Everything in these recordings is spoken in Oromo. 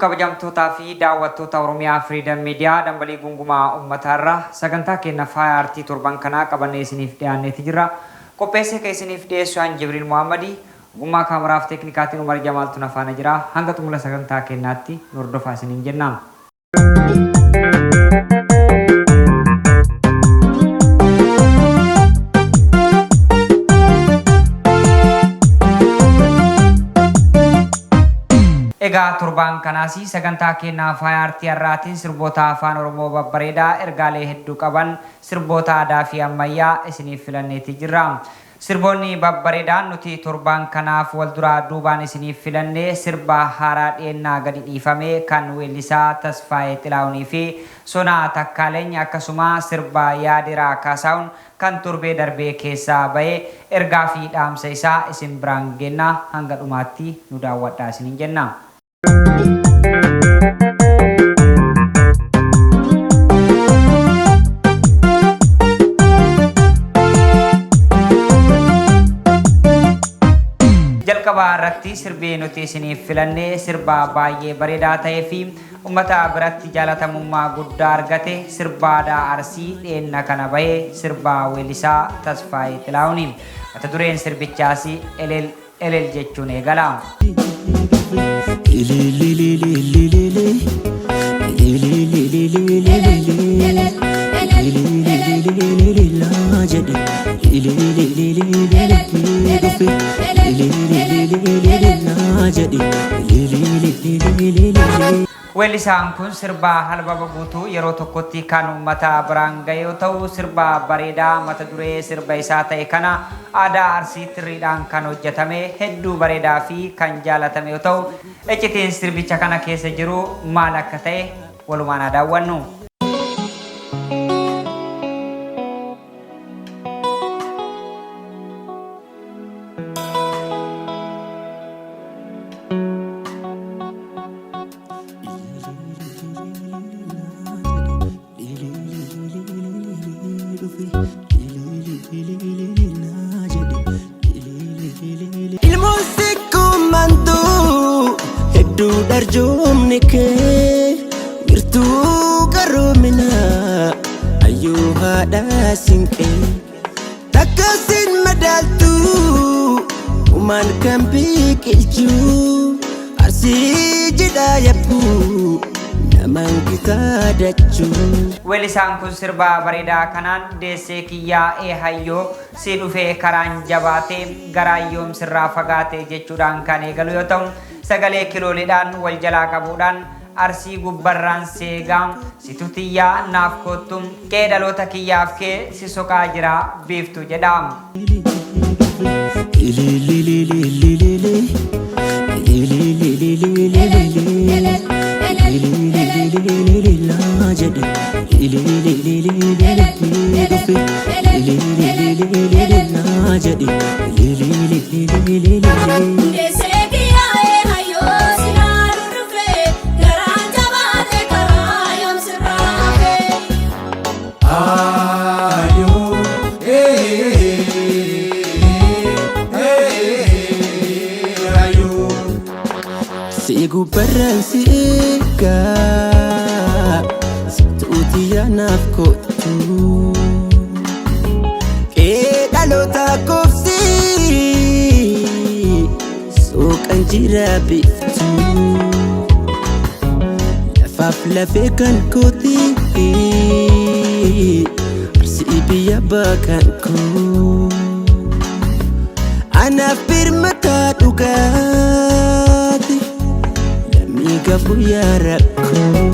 Kabajamtootaa fi daawwattoota Oromiyaa Freedom Media, dambalii gungumaa uummataarra sagantaa keenya Faaya Aartii torban kanaa qabannee isiniif dhiyaanneeti jirra. Qopheessee kan isiniif dhiyeessu an Jibriil Muhammadi, ogummaa kaameraaf teeknikaatiin Umar Jamaaltu na faana jira. Hanga xumura sagantaa keenyaatti nu hordofaa isiniin jenna. Egaa torbaan kanaas sagantaa keenyaa Faaya Aartii har'aatiin sirboota Afaan Oromoo babbareedaa ergaalee hedduu qaban, sirboota aadaa fi ammayyaa isiniif filanneeti jirra. Sirboonni babbareedaan nuti torbaan kanaaf wal duraa duubaan isiniif filanne sirba haaraa dhiyeennaa gadi dhiifame kan weellisaa Tasfaayee Xilaahunii fi Sonaa Takkaaleeny, akkasuma sirba Yaaderaa Kaasaahun kan torbee darbee keessaa ba'e ergaa fi dhaamsa isaa isin biraan geenna. Hanga dhumaatti nu daawwadhaa isiniin jenna. Jalqaba irratti sirbi nuti isiniif filanne sirba baay'ee bareedaa ta'ee fi uummata biratti jaalatamummaa guddaa argate, sirba aadaa Arsii dhiyeenna kana bahe, sirba weellisaa Tasfaayee Xilaahuni. Mata dureen sirbichaas "Elel Elel" jechuun eegala. Weellisaan kun sirba albama guutuu yeroo tokkotti kan uummata biraan gahe yoo ta'u, sirba bareedaa mata duree sirba isaa ta'e kana aadaa Arsii tirriidhaan kan hojjetame, hedduu bareedaa fi kan jaalatame yoo ta'u, iccitiin sirbicha kana keessa jiru maal akka ta'e walumaan haa daawwannu. Ilmoon sikkumantuu hedduu dharjoomni kee, wirtuu qaroominaa, hayyuu haadha sinqee, takka sin madaaltu uumaan kan biqilchuu, Arsii jidhaa yabbuu namaan kitaadachuu. Weellisaan kun sirba bareedaa kanaan "Deessee kiyyaa ee hayyoo, si dhufee karaan jabaate, garaan yoom sirraa fagaate" jechuudhaan kan eegalu yoo ta'u, sagalee kilooleedhaan wal jalaa qabuudhaan "Arsii gubbarraan seegaa, situ tiyyaa naaf koottu, qe'ee dhaloota kiyyaaf kee si soqaa jira biiftu" jedha. Deessee kiyyaa'ee hayyoo sinaa dhufee, garaan jabaate karaa yoom sirraa hafee. Ayo, eh, eh, ayo. Si gubbarraan si eegaa, tuuti yaanaaf kootu. Qe'ee dhaloota koofsi suuqan jira biiftu. Lafaaf lafee kan kooti, Arsii biyya baakan koo. Anaaf birmataa dhugaati, lammii gafuu yaa rakkoo.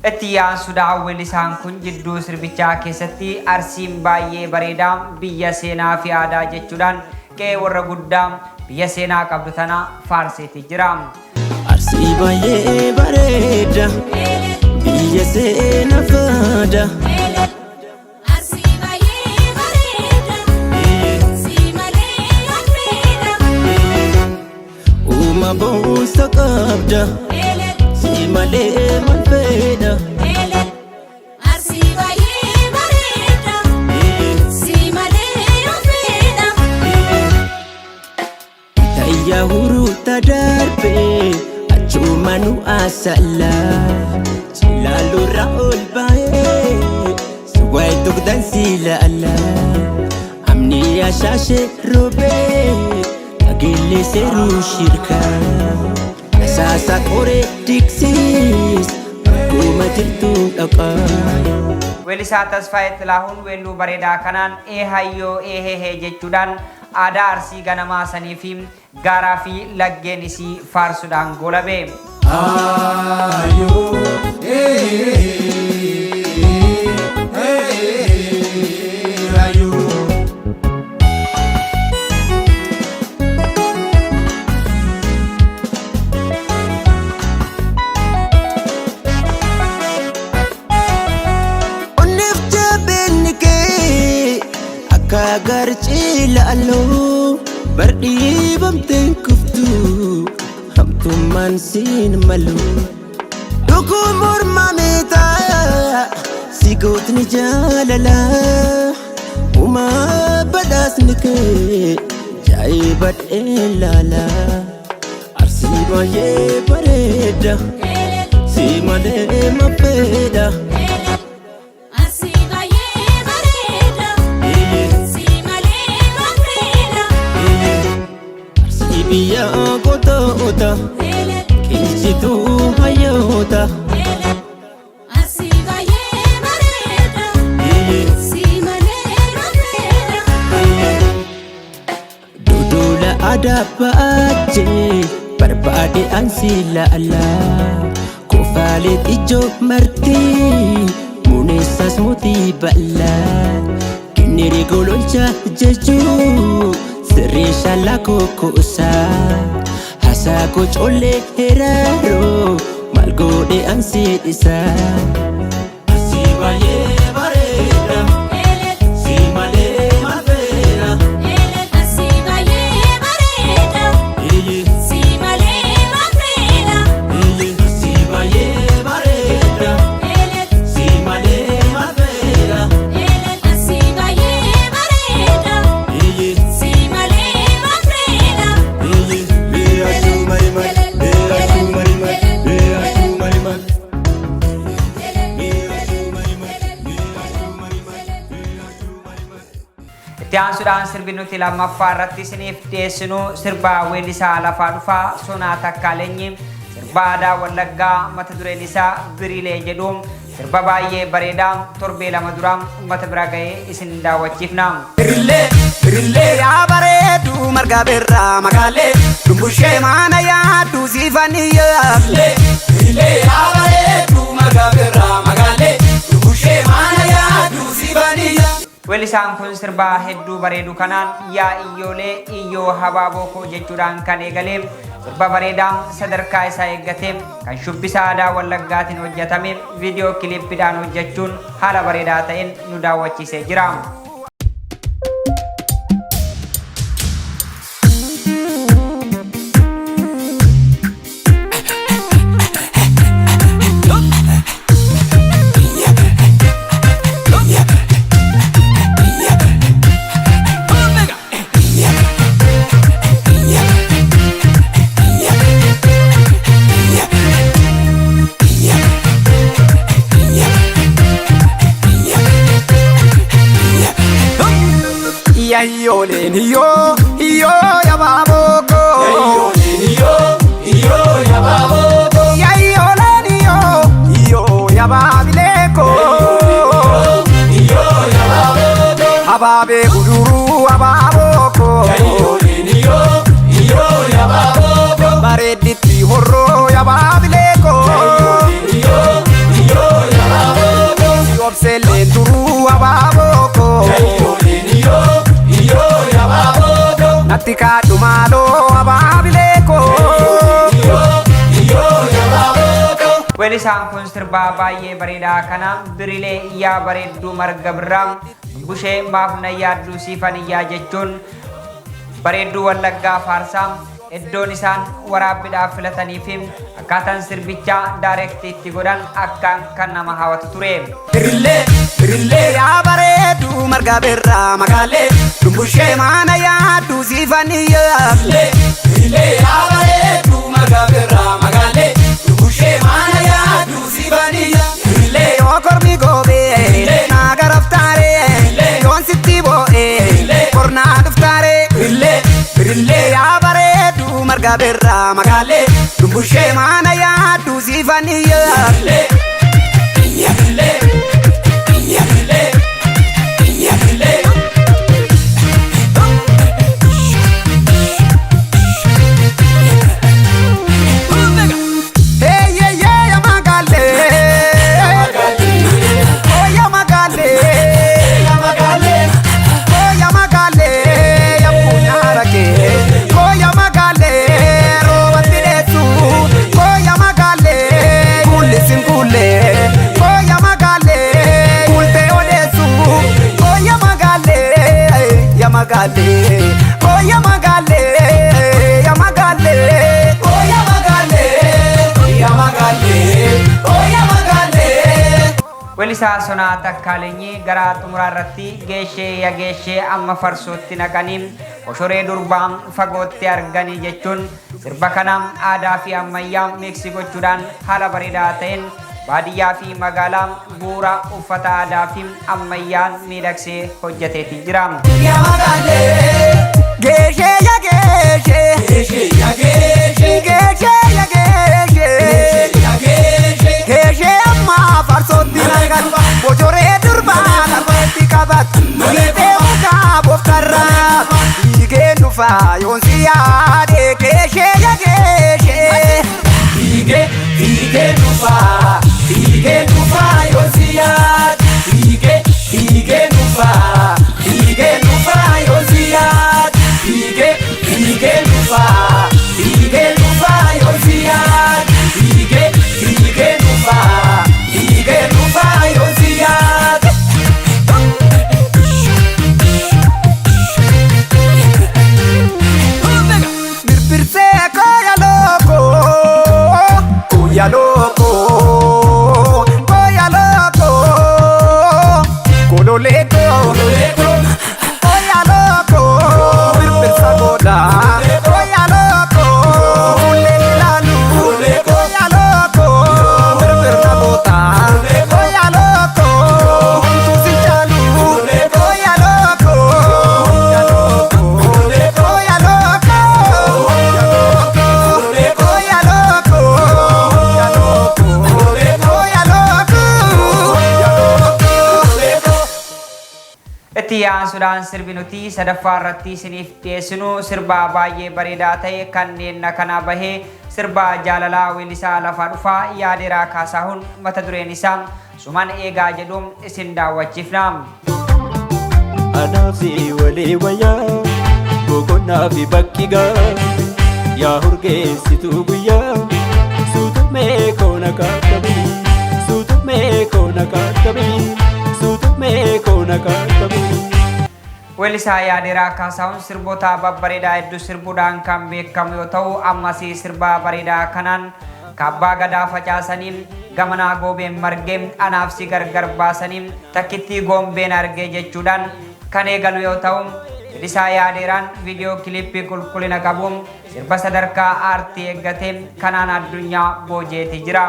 Itti aansuudhaan weellisaan kun jidduu sirbichaa keessatti "Arsiin baay'ee bareedaa, biyya seenaa fi aadaa" jechuudhaan qe'ee warra guddaa, biyya seenaa qabdu tana faarseetii jira. Arsii baay'ee bareeda, biyya seenaa faada. Arsii baay'ee bareeda, si malee alfeedha. Uuma boonsa qabda, si malee maal fedha. Arsii Asallaa Cilaalurra ol baay'ee Suwaay dugdaan si ilaala Amni ashaashee roobee Dhageellee seeruu shirkaa Asaasa qoree diksiis Akkuma jirtu dhaqaa. Weellisaa Tasfaayee Xilaahuun weelluu bareedaa kanaan ee hayyoo ee heehee jechuudhaan aadaa Arsii ganamaa sanii fi gaaraa fi laggeen isii faarsuudhaan goolabe. Ayo, eh, eh, ayo. Onneef jabeenni kee akka garcii laaloo bardhiibamteen kuftu hamtummaan siin malu. Dhuguu mormaa meetaa si gootni jaalala uumaa badhaasni kee jaa'ee badhee laala. Arsii baay'ee bareeda si malee mafeedha. Arsii baay'ee bareeda, si malee bareeda. Arsii biyya gootota qeensituu hayyoota. Arsii baay'ee bareeda, si malee bareeda. Duduula aadaa baachee barbaade ansi laala. Kofaalee ijoo martii muneessaas mootii bal'aa. Kinniri gololcha jechuu sirrii shallaa kokkoosaa. Hasaa kocollee heraaroo maal godhe ansi dhisaa. Arsii baay'ee bareeda si malee maal feena. Arsii baay'ee bareeda, si malee bareeda. Si baay'ee bareeda si malee maal feena. Arsii baay'ee bareeda, si malee bareeda. Itti aansuudhaan sirbi nuti lammaffaa irratti isiniif dhiyeessinu sirba weellisaa lafaa dhufaa Sonaa Takkaalenyi sirba aadaa Wallaggaa mata dureen isaa Birilee jedhu sirba baay'ee bareedaa torbee 2 dura uummata bira ga'ee isin daawwachiifna. Birillee birillee yaa bareedu marga birraa magaalee dumbushee maana yaaddu siifaniyaa. Birillee yaa bareedu marga birraa magaalee dumbushee maana yaaddu siifaniyaa. Weellisaan kun sirba hedduu bareedu kanaan yaa iyyoolee iyyoo habaaboo koo jechuudhaan kan eegalee sirba bareedaa sadarkaa isaa eeggate kan shubbisa aadaa Wallaggaatiin hojjetame viidiyoo kiliippiidhaan hojjechuun haala bareedaa ta'een nu daawwachiisee jira. Yayyooleen hiyyoo hiyyoo yabaaboo koo. Yayyooleen hiyyoo hiyyoo yabaaboo koo. Yayyooleen hiyyoo hiyyoo yabaabilee koo. Hiyyoo yabaaboo koo. Habaabee guduruu habaaboo koo. Yayyooleen hiyyoo hiyyoo yabaaboo koo. Bareedditti horroo yabaabilee koo. Yayyooleen hiyyoo hiyyoo yabaaboo koo. Obseelleen turuu habaaboo koo. Yayyooleen hiyyoo hiyyoo yabaaboo koo. Natti kaadhu maaloo habaabilee koo. Weellisaan kun sirbaa baay'ee bareedaa kana birilee yaa bareedduu marga birraa bushee maaf na yaadduu siifan iyyaa jechuun bareedduu Wallaggaa faarsaa iddoon isaan waraabbiidhaaf filatanii fi akkaataan sirbichaa daayirektii itti godhan akkaan kan nama hawwatu ture. Birillee birillee yaa bareedu marga birraa magaalee dumbushee maana yaaddu siifaniyaa. Birillee yaa bareedu marga birraa magaalee. Dumbushee maana yaadu sifaniyya. Yoo kormi goobee naa garaftaaree yoon sitti boo'ee kornaa dhuftaaree. Birillee yaa bareedu marga birraa magaalee dumbushee maana yaadu sifaniyya. Hey yeah yeah ya magaalee. Oh ya magaalee. Oh ya magaalee ya punyara kee. Oh ya magaalee roobatti dheessu. Oh ya magaalee kuullisin kuullee. Oh ya magaalee kuultee odeessu. Oh ya magaalee ya magaalee. Oh ya magaalee ya magaalee. Oh ya magaalee ya magaalee. Oh ya magaalee. Weellisaa Sonaa Takkaalenyi gara xumuraa irratti geeshee ya geeshee amma farsootti naqanii koshoree durbaa fagootti arganii jechuun sirba kana aadaa fi ammayyaa miiksii gochuudhaan haala bareedaa ta'een baadiyyaa fi magaalaa bu'uura uffata aadaa fi ammayyaan miidhagsee hojjeteeti jira. Geeshee ya geeshee. Geeshee ya geeshee. Geeshee amma farsootti naqan bocoree durbaa lafatti qabatu miidhee mukaa booftarraa fiigee dhufaa yoon si yaade geeshee ya geeshee. Fiigee fiigee dhufaa fiigee dhufaa yoon si yaade fiigee fiigee dhufaa fiigee dhufaa yoon si yaade fiigee fiigee dhufaa fiigee dhufaa yoon si yaade fiigee fiigee dhufaa fiigee dhufaa yoon si yaade. Birbirse koya loko, koya loko, koya loko, kololeko, koya loko, birbirsa goda, koya loko, kulelalu, koya loko, birbirsa gota, koya loko, huntu sinchalu, koya loko, koya loko, koya loko. Koya loko, koya loko, koya loko. Itti aansuudhaan sirbi nuti sadaffaa irratti isiniif dhiyeessinu sirba baay'ee bareedaa ta'e kanneen kana bahee sirba jaalalaa weellisaa lafaa dhufaa yaadeeraa kaasahuun mata dureen isaa suman eegaa jedhuun isin daawwachiifna. Anaaf si walii wayyaa boqonnaa fi bakki gaa yaa urgeessituu guyyaa suutumee koona kaakabii suutumee koona kaakabii suutumee koona kaakabii. Weellisaa Yaadeeraa Kaasahuun sirboota babbareedaa hedduu sirbuudhaan kan beekamu yoo ta'u ammas sirba bareedaa kanaan kaabbaa gadaa facaasanii gamanaa goobeen margee anaaf si gargar baasanii takkittii goombeen argee jechuudhaan kan eegalu yoo ta'u weellisaa Yaadeeraan viidiyoo kilippii qulqullina qabu sirba sadarkaa aartii eeggate kanaan addunyaa boojeeti jira.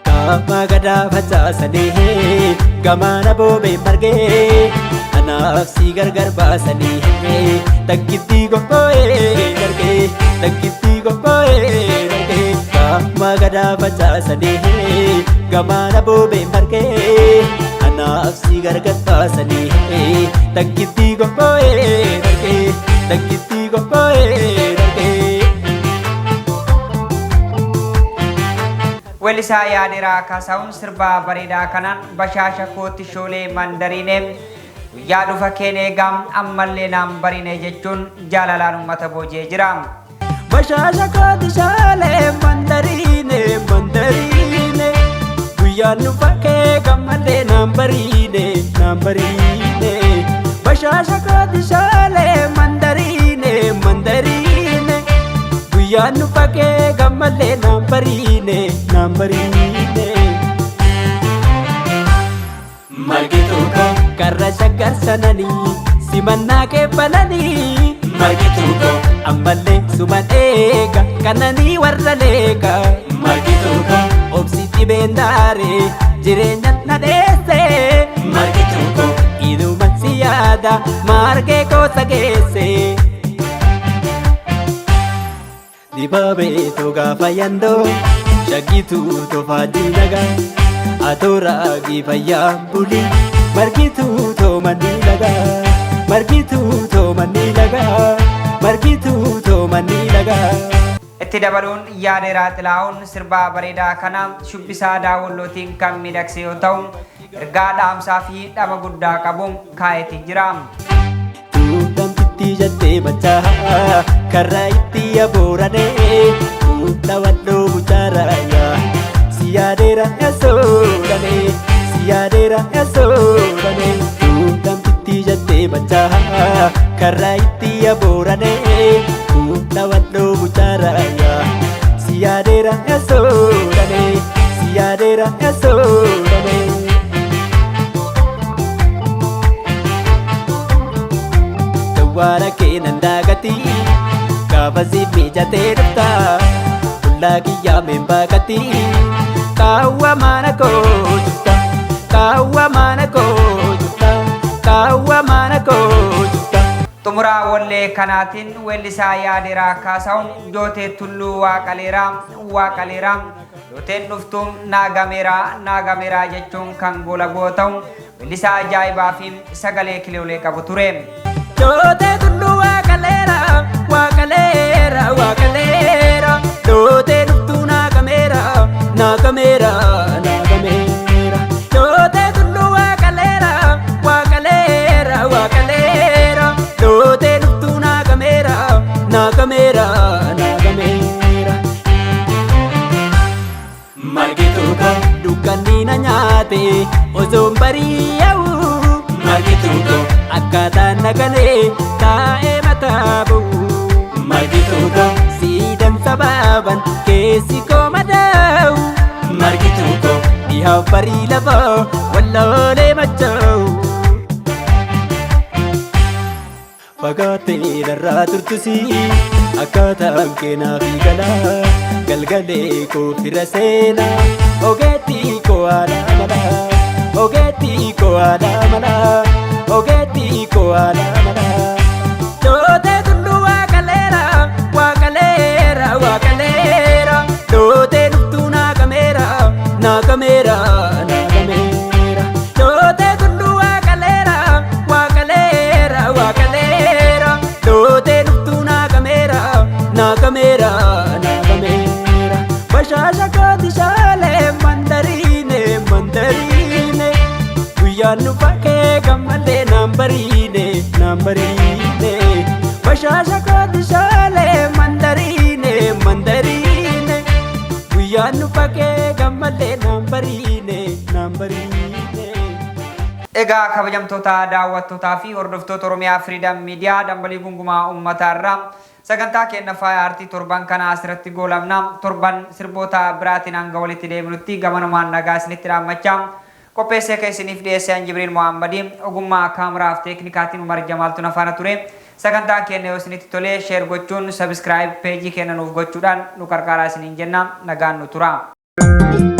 Kaabbaa gadaa facaasanii gamaana boobee margee anaaf si gargar baasanii takkittii gobboo'ee dargee takkittii gobboo'ee dargee kaabbaa gadaa facaasanii gamaana boobee margee anaaf si gargar baasanii takkittii gobboo'ee dargee takkittii gobboo'ee dargee. Weellisaa Yaadeeraa Kaasahuun sirba bareedaa kanaan bashaasha kootti shoolee mandariine guyyaa dhufa keen eegaa ammallee naan bariine jechuun jaalalaan uummata booji'ee jira. Bashaasha kooti shaalee mandariine mandariine guyyaan nu bakkee gammadee naan bariine naan bariine Bashaasha kooti shaalee mandariine mandariine guyyaan nu bakkee gammadee naan bariine naan bariine. Margituu koo Karra shaggar sananii simannaa kee bananii. Margituu koo ammallee suman eega kananii warra leeka. Margituu koo obsi dhibeen daaree jireenya na dheesse. Margituu koo inuma si yaada margee koo sageesse. Dibaabee gaafa yandoo shaggituu tofaa diinagaa atooraa giifayyaa bulii margituu toomanni lagaa margituu toomanni lagaa margituu toomanni lagaa. Itti dabaluun Yaadeeraa Xilahuun sirbaa bareedaa kana shubbisa aadaa Wallootiin kan miidhagse yoo ta'u, ergaa dhaamsaa fi dhama guddaa qabu kaa'eetii jira. Tuutamtitti jettee machaa karra itti abooranee tuuta walloo muchaarayaa si yaadeera yasooranee si yaadeera yasooranee tuutamtitti jettee machaa karra itti abooranee tuuta walloo muchaarayaa si yaadeera yasooranee si yaadeera yasooranee. Dawwaara kee nan daagatii gaafa siif mijatee dhufta Fullaa kiyyaa meen baaqatii qaawwa mana koo jufta qaawwa mana koo jufta qaawwa mana koo jufta. Xumura wallee kanaatiin weellisaa Yaadeeraa Kaasahuun Jootee Tulluu Waaqaleeraa Waaqaleeraa Jooteen dhuftuun naagameeraa naagameeraa jechuun kan goolabu yoo ta'u weellisaa ajaa'ibaa fi sagalee kiloolee qabu ture. Jootee tulluu waaqaleera waaqaleera waaqaleera Jootee dhuftuu naagameera naagameera naagameera Jootee tulluu waaqaleera waaqaleera waaqaleera Jootee dhuftuu naagameera naagameera naagameera Margituu koo dukkanni na nyaate osoon bari'awu Margituu koo akkaataan na galee taa'ee mataa ba'u Margituu koo siidan sabaaban keessi koo madaa'u Margituu koo dhihaaf barii lafaa walloolee machaa'u. Fagaattee narraa turtusi akkaataan keenaa fi galaa galgalee koo fira seenaa ogeettii koo haadha malaa ogeettii koo haadha malaa ogeettii koo haadha malaa. Jootee tulluu waaqaleera waaqaleera waaqaleera Jootee dhuftuu naagameera naagameera naagameera Jootee tulluu waaqaleera waaqaleera waaqaleera Jootee dhuftuu naagameera naagameera naagameera Bashaasha kooti shaalee mandariine mandariine Guyyaan nu bakkee gammallee naan bariine naan bariine Bashaasha kooti shaalee mandariine mandariine Guyyaan nu bakkee gammallee naan bariine naan bariine. Egaa kabajamtoota daawwattootaa fi hordoftoota Oromiyaa Freedom Media dambalii gungumaa uummataa irraa sagantaa keenya faaya aartii torban kana asirratti goolabna. Torban sirboota biraatiin hanga walitti deebinutti gamanumaan nagaa isinitti dhaammachaa qopheessee kan isiniif dhiyeesse an Jibriil Mohaammadii ogummaa kaameraaf teeknikaatiin Umar Jamaaltu na faana ture. Sagantaan keenya yoo isinitti tolee share gochuun subscribe peejii keenya nuuf gochuudhaan nu qarqaaraa isiniin jenna nagaan nu tura.